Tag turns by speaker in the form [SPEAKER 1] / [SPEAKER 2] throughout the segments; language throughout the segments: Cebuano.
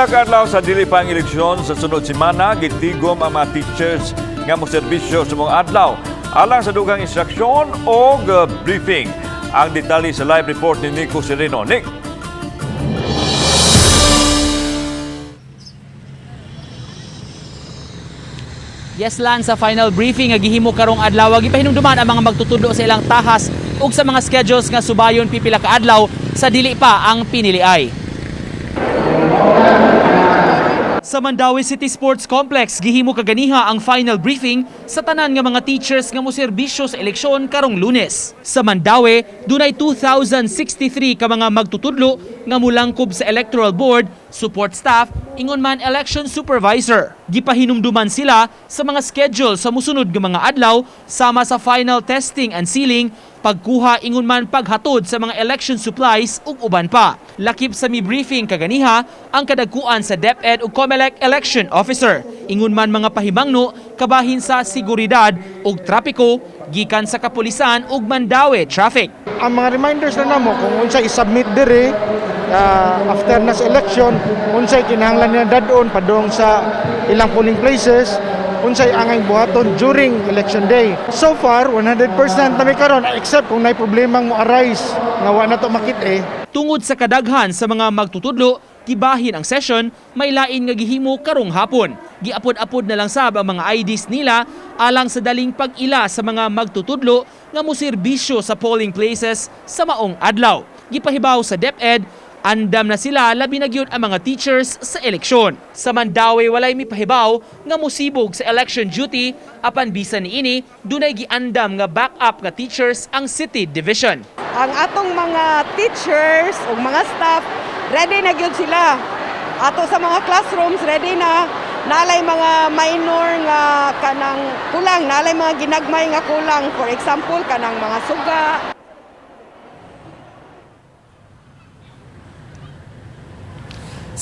[SPEAKER 1] Pipila ka adlaw sa dili pa ang eleksyon sa sunod semana, gitigom ang mga teachers nga moserbisyo sa mga adlaw alang sa dugang instruksyon o briefing. Ang detalye sa live report ni Nico Sereno. Nick.
[SPEAKER 2] Yes lan, sa final briefing nga gihimo karong adlaw, gipahinumduman ang mga magtutudlo sa ilang tahas ug sa mga schedules nga subayon pipila ka adlaw sa dili pa ang piniliay. Sa Mandaue City Sports Complex, gihimo kaganiha ang final briefing sa tanan nga mga teachers nga moserbisyo sa eleksyon karong Lunes. Sa Mandaue, dunay 2,063 ka mga magtutudlo nga mulangkob sa Electoral Board, support staff, ingon man election supervisor. Gipahinumduman sila sa mga schedule sa musunod nga mga adlaw sama sa final testing and sealing, pagkuha ingon man paghatod sa mga election supplies ug uban pa. Lakip sa mi-briefing kaganiha ang kadagkuan sa DepEd ug COMELEC election officer. Ingon man mga pahimangno kabahin sa seguridad ug trapiko gikan sa kapulisan ug Mandaue traffic.
[SPEAKER 3] Ang mga reminders na namo kung unsay i-submit diri after na sa election, unsay kinahanglan nila dadon padung sa ilang polling places, unsay angay buhaton during election day. So far, 100% na mi karon except kung nay problemang mo arise nga wa na to makit eh.
[SPEAKER 2] Tungod sa kadaghan sa mga magtutudlo, gibahin ang session, may lain nga gihimo karong hapon. Giapod-apod na lang sab ang mga IDs nila alang sa daling pag-ila sa mga magtutudlo nga moserbisyo sa polling places sa maong adlaw. Gipahibaw sa DepEd, andam na sila labi na gyud ang mga teachers sa eleksyon. Sa Mandaue, walay mipahibaw nga mosibog sa election duty apan bisan niini dunay giandam nga backup nga teachers ang city division.
[SPEAKER 4] Ang atong mga teachers ug mga staff, ready na gyud sila. Ato sa mga classrooms, ready na. Nalay mga minor nga kanang kulang, nalay mga ginagmay nga kulang. For example, kanang mga suga.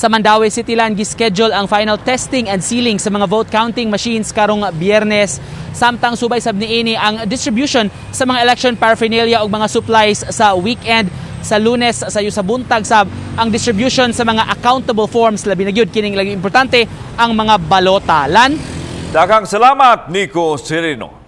[SPEAKER 2] Sa Mandaue City lang gischedule ang final testing and sealing sa mga vote counting machines karong Biyernes. Samtang subay sab niini ang distribution sa mga election paraphernalia ug mga supplies sa weekend. Sa Lunes sa sa buntag sab ang distribution sa mga accountable forms, labi na gyud kining lagi importante ang mga balota. Lan.
[SPEAKER 1] Daghang salamat, Nico Sereno.